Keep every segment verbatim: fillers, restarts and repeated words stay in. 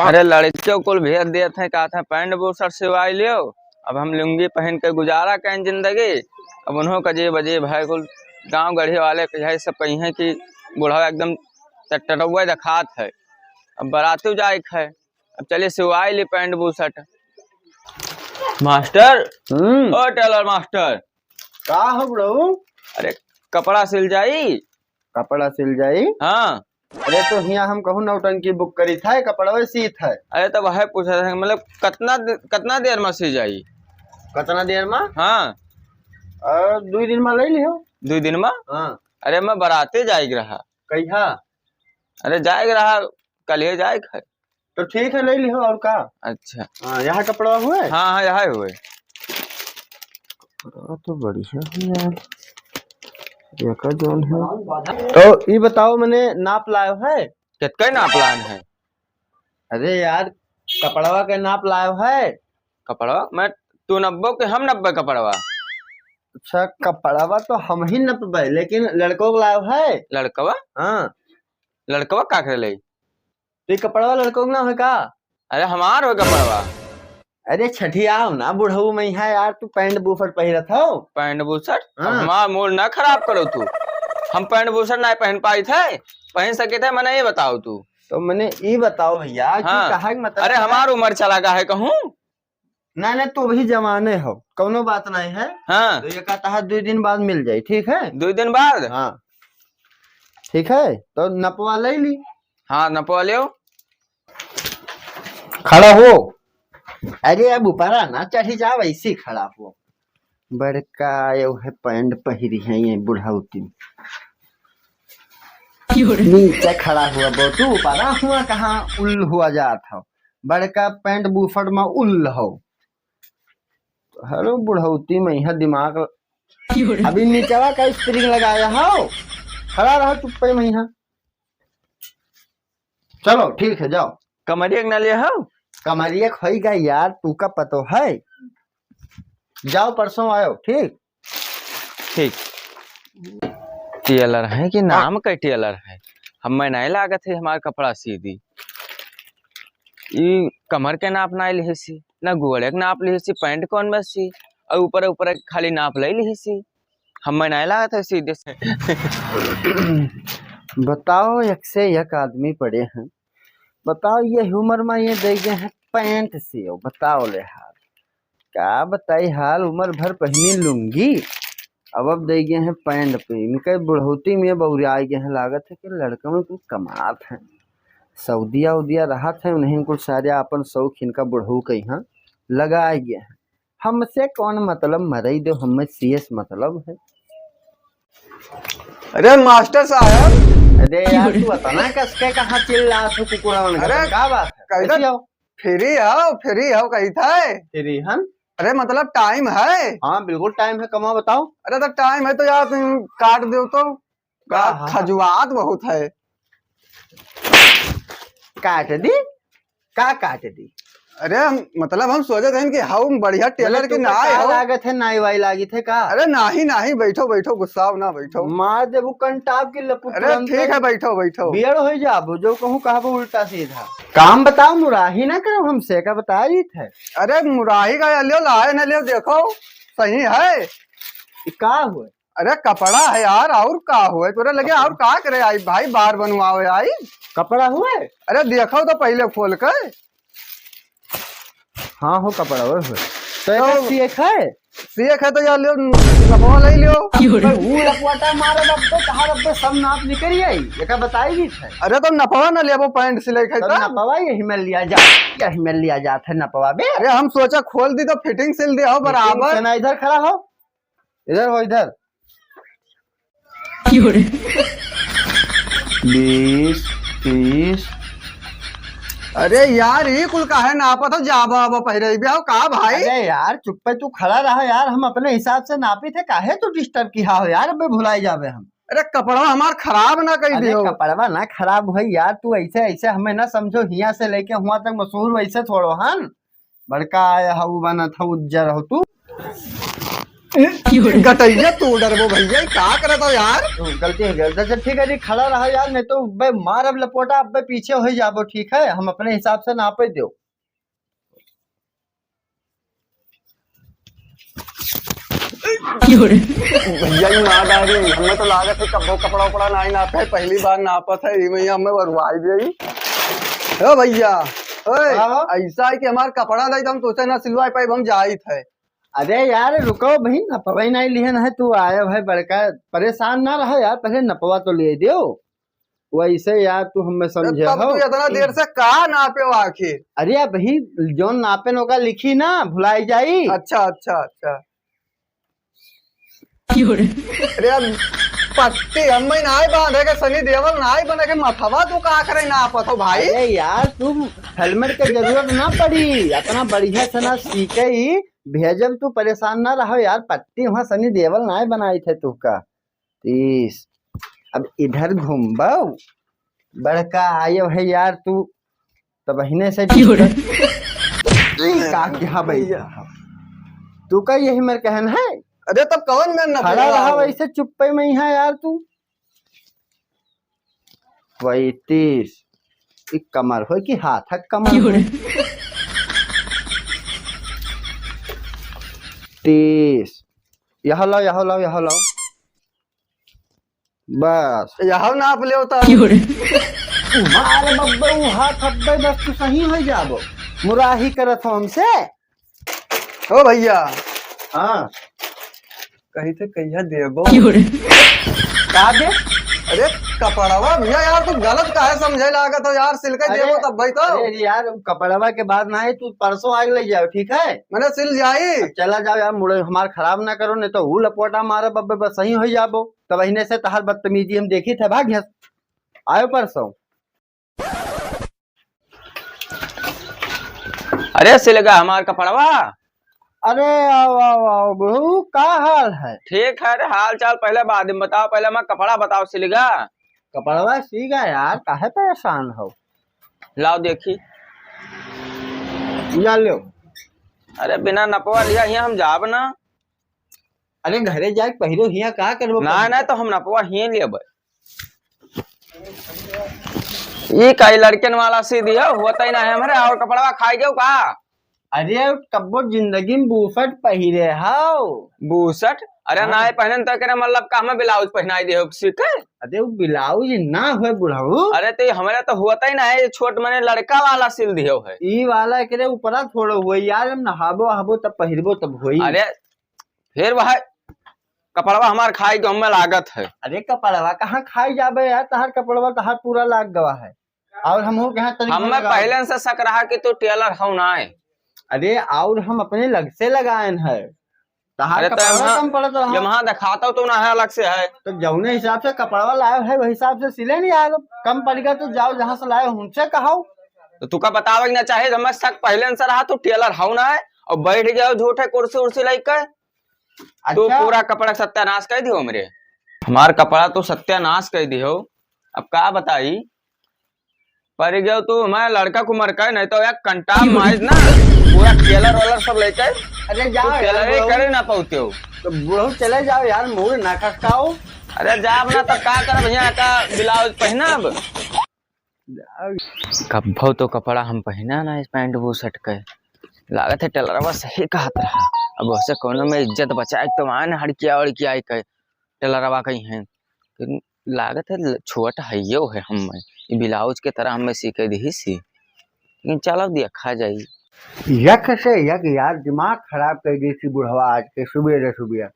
अरे लड़के कुल भेज देत हैं, कहत हैं पैंट बुशर्ट सिवाई लियो। अब हम लुंगी पहन के गुजारा करें जिंदगी। अब उन्हों का अजीब अजीब है कुल, गाँव गढ़ी वाले के यही सब कही हैं कि बुढ़वा एकदम टटरौआ दिखात है। अब बराती जाए के है, अब चलिए सिवाई ली पैंट बुशर्ट। मास्टर, हम्म। ओ टेलर मास्टर। का हो बुढ़ऊ? अरे कपड़ा सिल जाई? कपड़ा सिल जाई? हाँ। अरे तो हियाँ हम कहूँ नौटंकी बुक करी था, कपड़वे सीत है। अरे तो वह पूछा था, मतलब कितना दे-, कितना देर में सी जाई? कितना देर में? हाँ। और दुई दिन में ले लियो। दुई दिन में? हाँ। अरे मैं बराते जाए के रहा। कहिया? अरे जाए के रहा, कल ही जाए के है। तो ठीक है, ले लिहो, और का? अच्छा। हाँ, यहाँ कपड़ा हुए? हाँ, हाँ, यहाँ हुए। कपड़ा तो बढ़िया है यार, ये का जौन है। तो ई बताओ, मने नाप लायो है? कितका नाप लान है? अरे यार, कपड़वा के नाप लायो है? कपड़वा? मैं, तू नब्बो के हम नब्बे कपड़वा? अच्छा, कपड़वा तो हम ही नपबे, लेकिन लड़को के लायो है? लड़कवा? हाँ। लड़कवा का करे ले? तो ये कपड़वा लड़कों के ना है का? अरे हमार हो कपड़वा। अरे छठियाओ ना बुढ़ऊ मइहाँ यार, तू पैंट बुशर्ट पहिरत हो। पैंट बुशर्ट? अब हाँ। हमार मूड ना खराब करो तू। हम पैंट बुशर्ट ना पहन पाई थे, पहन सके थे, मने ये बताओ तू। तो मने ई बताओ भैया कि हाँ। कहा के मतलब अरे है? हमार उम्र चला गा है कहूँ। नहीं, नहीं, तू अभी जवाने हो, कौनो बात नहीं है। हाँ। तो ये कहता है, दुई दिन बाद मिल जाई, ठीक है? दुई दिन बाद? हाँ। ठीक है, तो नपवा ले ली। हाँ, नपवा लियो। खड़ा हो। अरे, अब ऊपर आना, चढ़ी जाओ, ऐसे ही खड़ा हो। बड़का आयो है, पैंट पहिरी है ये बुढ़ौती। नीचे खड़ा हुआ, बहुत ऊपर हुआ, कहाँ उल्ल हुआ जात हो। बड़का पैंट बुशर्ट में उल्ल हो। हेलो बुढ़ौती मइहाँ दिमाग, अभी नीचवा का स्प्रिंग लगाया हो, खड़ा रहो चुप्पे मइहाँ। चलो ठीक है, जाओ। कमरिया के ना ले हो? कमरिया खोई गई यार, तू का पतो है? जाओ परसों आयो, ठीक? ठीक। टेलर है कि नाम का टेलर है? हमें नहीं लागत है हमार कपड़ा सी दी। ई कमर के नाप ना लिहिसी, ना गोड़े के नाप लिहिसी, पैंट कौन में सी, और ऊपर ऊपर खाली नाप ले लिहिसी। हमें नहीं लागत है सीधे से। बताओ, एक से एक आदमी पड़े हैं, बताओ ये उम्र में ये दे गए हैं पैंट सियो, बताओ ले हाल। का बताई हाल, उम्र भर पहनी लुंगी, अब अब दे गए हैं पैंट पे। इनके बुढ़ौती में बौरिया गए हैं, लागत है कि लड़का में कुछ कमात हैं, सऊदिया उदिया रहत हैं, उन्हें कुल सारे अपन शौक इनका बुढ़ऊ के यहाँ लगा गए हैं। हमसे कौन मतलब, मरई दो, हमें सीएस मतलब है। अरे मास्टर साहब। अरे यार, तू अतना कस के कहाँ चिल्लात हो कुकुरवन का? अरे, का बात है? कैसे कैसे हो? फ्री हो, फ्री हो कही था। फ्री हम? अरे मतलब टाइम है? हाँ, बिल्कुल टाइम है, कमा बताओ। अरे तो टाइम है तो यार तुम काट दो तो। का हाँ, हाँ। खजुआत बहुत है। काट दी? का काट दी? अरे हम, मतलब हम सोचे थे कि हम बढ़िया टेलर मतलब की तू ना का आए हो। लागत है, नाई वाई लागी थे का? अरे नाही, नाही, बैठो, बैठो, गुस्साओ ना, बैठो। मार देबू कंटाप की लपुट अरे तुरंत। ठीक है, बैठो, बैठो। बियड़ हो जाबो, जो कहूँ कहबो उल्टा सीधा। काम बताओ, मुराही ना करो हमसे, का बता रही थे? अरे मुराही का लियो, लाए ना लियो, देखो सही है। ई का हुए? अरे कपड़ा है यार, और का हुए? तोरे लगे कपड़ा? और का करे आई भाई, बार बनवावे आई। कपड़ा हुए? अरे देखो तो पहले खोल के। हाँ हो, कपड़ा हुए, हुए। तो तो एक सीख है? सीख है तो यार लियो, नपवा ले लियो। क्यों रे? पर वो लपवाटा मारो रब्बे, कहाँ रब्बे सब नाप निकल आई। एका बताई भी थे। अरे तो नपवा ना लेबो, पैंट सिलाई खाई तो तो? नपवा यही में लिया जा, यही में लिया जात है नपवा बे। अरे हम सोचा खोल दी तो फिटिंग सिल दे हो बराबर। से ना इधर खड़ा हो, इधर हो, इधर। क्यों रे? बीस, तीस। अरे यार, ये कुल काहे नापत हो? जाबा आबा पहिरे बे हो का भाई? अरे यार, चुप्पे तू खड़ा रहा यार, हम अपने हिसाब से नापी थे, काहे तू डिस्टर्ब किया हो यार, अबे भुलाई जाबे हम। अरे कपड़ा हमार खराब ना कही अरे दियो। कपड़वा ना खराब हो यार, तू ऐसे, ऐसे हमें ना समझो, हिया से लेके हुआ तक मशहूर वैसे थोड़ो हन। बड़का आया हऊ बनत हऊ उज्जर हो तू। गटैया तू डरबो भैया, ई का करत हो यार? गलती हो गया। अच्छा, ठीक है जी, खड़ा रहा यार, नहीं तो बे मार अब लपोटा, अब बे पीछे हो जाबो, ठीक है? हम अपने हिसाब से नापे दो। भैया, ई ना डारी, हमें तो लागत है कब्बो कपड़ा उपड़ा नाई नापे है, पहली बार नापत है, ई में हमें वरुआई गई। ओ भैया, ओए, हाँ। ऐसा है कि हमार कपड़ा नहीं तो हम तुझसे ना सिलवाई पाई, हम जाइत है। अरे यार, रुको भाई, नपवा ही नहीं लिहन है, तू आयो है बड़का, परेशान ना रहो यार, पहले नपवा तो ले दो। वैसे यार, तू हमें तो समझे तब हो। तू इतना देर से का नापे हो आखिर? अरे अभी जौन नापे न ओका लिखी ना, भुलाई जाई। अच्छा, अच्छा, अच्छा। अरे यार, पट्टी हमें नाई बांधे के, सनी देवल नाई बने के, मथवा तू का करे नापत हो भाई? अरे यार, तू helmet के जरूरत ना पड़ी, अपना बढ़िया से ना सीखे ही भेजब, तू परेशान ना रहो यार, पट्टी वहाँ सनी देवल नाई बनाई थे तू का। तीस। अब इधर घूमबो, बड़का आयो है यार तू, तब अहिने से क्यों रे? का किहा भैया? तू का यही मेर कहन है? अरे तब कौन मेर ना खड़ा रहा वैसे चुप्पे में ही है यार तू। पैंतीस। ई कमर होय कि हाथ है कमर क्यों रे? होय? तीस। यह लाओ, यह लाओ, यह लाओ। बस। यह नाप ले उतार। क्यों रे? मार बब्बे, उ हाथ अब्बे, बस तू सही हो जाबो। मुराही करत हो हमसे। ओ भैया। हाँ। कही थे कहिया देबो? क्यों रे? का दे? अरे कपड़वा भैया यार, तू गलत काहे समझे लागत हो यार, सिल के अरे, देबो तब भाई तो। अरे यार, कपड़वा के बाद ना है, तू परसों आके ले जाओ, ठीक है? मैंने सिल जाई। अब चला जाओ यार, मुड़े हमार खराब ना करो, नहीं तो ऊ लपोटा मारे बब्बे, बस सही हो जाबो। तब अहिने से तहार बदतमीजी हम देखी थे, भाग यहाँ। आयो परसों। अरे सिलगा, हमार कपड़वा। अरे आओ, आओ, आओ, बहू, का हाल है? ठीक है रे, हाल चाल पहले बाद में बताओ, पहले हमार कपड़ा बताओ सिलगा। कपड़वा सीगा यार, काहे परेशान हो? लाओ देखी। या लो। अरे बिना नपवा लिया हियाँ हम जाब ना। अरे घरे जाके पहिरो, हियाँ का करबो ना, पहन ना, के? तो हम नपवा हियाँ लेबै। ई का, ई लड़कन वाला सी दियो, होता ही ना है हमरे, और कपड़वा खाई गयो का? अरे, कब्बो जिंदगी में बूसट पहिरे हौ। बूसट? अरे हाँ। ना, पहनन तो करे, मतलब, का हमें ब्लाउज पहनाई दे हो, सीखे? अरे, वो ब्लाउज ना होए बुढ़ऊ। अरे, तो ये हमरे तो होता ही ना है, ये छोट मने लड़का वाला सिल दियो है। ई वाला एकरे ऊपरा थोड़ो होए यार, हम नहाबो, हबो तब पहिरबो तब होई। अरे, फिर वह कपड़वा हमार खाई के हमें लागत है। अरे, कपड़वा कहाँ खाई जाबे यार, तहार कपड़वा तहार पूरा लाग गवा है। और हमहू के यहाँ तनी हमें लगा पहले से शक रहा कि तू टेलर हौ ना है। अरे, और हम अपने लग से लगाएन है। तहार अरे, तो कपड़वा यहाँ, कम पड़त रहा। ये वहाँ दिखाता तो ना है, अलग से है। तो जौने हिसाब से कपड़वा लाए है, वही हिसाब से सिले नहीं आए। कम पड़ गया तो जाओ, जहाँ से लाए, उनसे कहाओ। तो तुका बतावे के ना चाहे, हमें शक पहले से रहा, तू टेलर हौ ना है, और बैठ गयो झूठे कुर्सी उर्सी लेके। तू अच्छा। पूरा कपड़ा सत्यानाश कर दियो हमरे। हमार कपड़ा तो सत्यानाश कर दियो। अब का बताई, पड़ गयो तू हमारे लड़का को मर के, नहीं तो एक कंटाम माइज ना, पूरा टेलर वेलर सब लेके अरे जाओ तू यार, टेलर ही बुढ़ऊ। करे ना पाते हो। तो बुढ़ऊ चले जाओ यार, मूड ना खसकाओ। अरे जाब ना, तब का कर भैया का ब्लाउज पहनब। कब्बो तो कपड़ा हम पहिना ना इस पैंट बूसट के। लागत है टेलरवा सही कहत रहा। अब वैसे कोनो में इज्जत बचाए के तो आन हड़किया उड़किया के टेलरवा कहीं है। लेकिन लागत है ल-, छोट हइयो है हम में। ई ब्लाउज के तरह हमें सीखे दिही सी। लेकिन चलो देखा जाई। यक से यक यार, दिमाग खराब कर दी थी बुढ़वा आज के सुबेरे सुबेरे।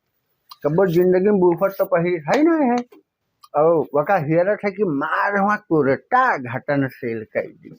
कब्बो जिंदगी में बूफट तो पहिरी है ही नहीं है। और वका हियरत है कि मार हुआ कुर्ता घटन सेल कर दी।